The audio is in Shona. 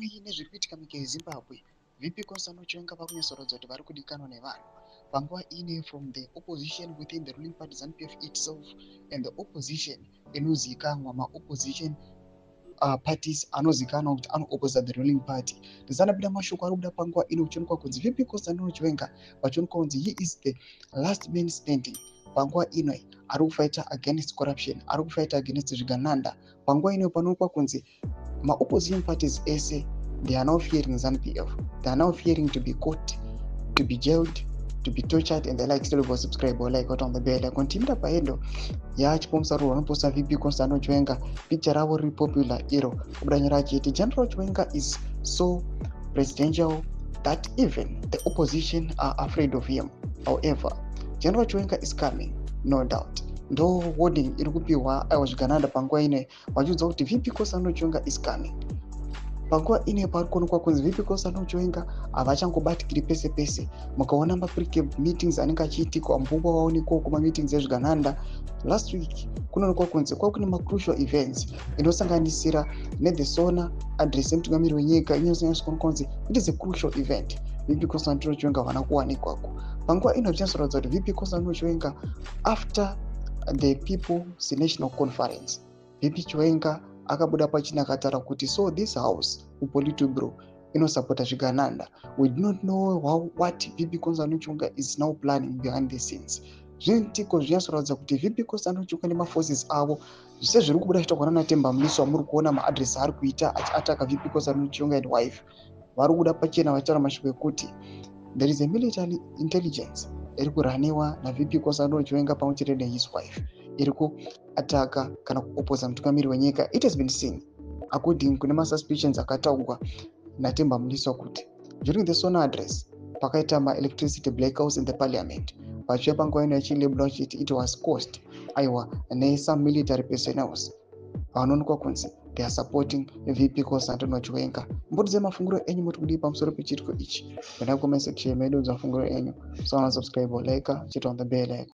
Zvisinei nezviri kuitika munyika yeZimbabwe, VP Constantino Chiwenga vakunyatsoratidza kuti vari kudikanwa nevanhu panguva ine, from the opposition within the ruling party ZANU-PF itself and the opposition inozivikanwa, maopposition parties anozivikanwa kuti anoopposa the ruling party. Ndisandapinda mashoko ari kubuda panguva ino, kuchionekwa kunzi VP Constantino Chiwenga vachionekwa kunzi he is the last man standing panguva ino, ari kufighta against corruption, ari kufighta against zvigananda. Panguva ino panoonekwa kunzi maopposition parties ese, they are now fearing ZANU-PF. They are now fearing to be caught, to be jailed, to be tortured and the like. Still subscribe or like on the bell icon. Timira paendo yachipomusaruro vanoposta VP Constantino Chiwenga, picture ravo riri popular iro, kubuda nyora achiti, "General Chiwenga is so presidential that even the opposition are afraid of him. However, General Chiwenga is coming, no doubt." Ndo warning iri kupiwa aiwa zvigananda panguva ino, vachiudza kuti VP Constantino Chiwenga is coming. Panguva ino pari kuonekwa kunzi VP Constantino Chiwenga havachangobatikiri pese pese. Mukaona maprecab meetings anenge achiitikwa, mbungwa waonekwawo kumameetings ezvigananda. Last week kunoonekwa kunzi kwakune macrucial events inosanganisira nethe SONA address yemutungamiri wenyika, inosanganiswa kunzi it is a crucial event. VP Constantino Chiwenga havana kuwanikwako. Panguva ino zvinyatsoratidza kuti VP Constantino Chiwenga, after the People's National Conference, VP Chiwenga akabuda pachina akataura kuti, "So this house muPolitburo inosapota zvigananda." We do not know what VP Constantino Chiwenga is now planning behind the scenes. Zvinotiko zvinyatsoratidza kuti VP Constantino Chiwenga nemaforces avo, sezviri kubuda zvitaurwa naTemba Mliswa, muri kuona maaddress aari kuita achiataka VP Constantino Chiwenga and wife. Vari kubuda pachena vachitaura mashoko ekuti there is a military intelligence iri kuraniwa naVP Constantino Chiwenga pamwe chete nehis wife, iri kuataka kana kuoposa mutungamiri wenyika. It has been seen, according kune masuspicions akataurwa naTemba Mliswa, kuti during the SONA address pakaita maelectricity blackouts in the parliament, vachiuya panguva ino yachilabela vachiti it was caused aiwa nesome military personnels vanoonekwa kunzi they are supporting VP Constantino Chiwenga. Mbotidzai mafunguro enyu, muti kudii pamusoro pechiitiko ichi? Enda comment section medu, mafunguro enyu. Saona, subscribe, like, chit on the bell icon.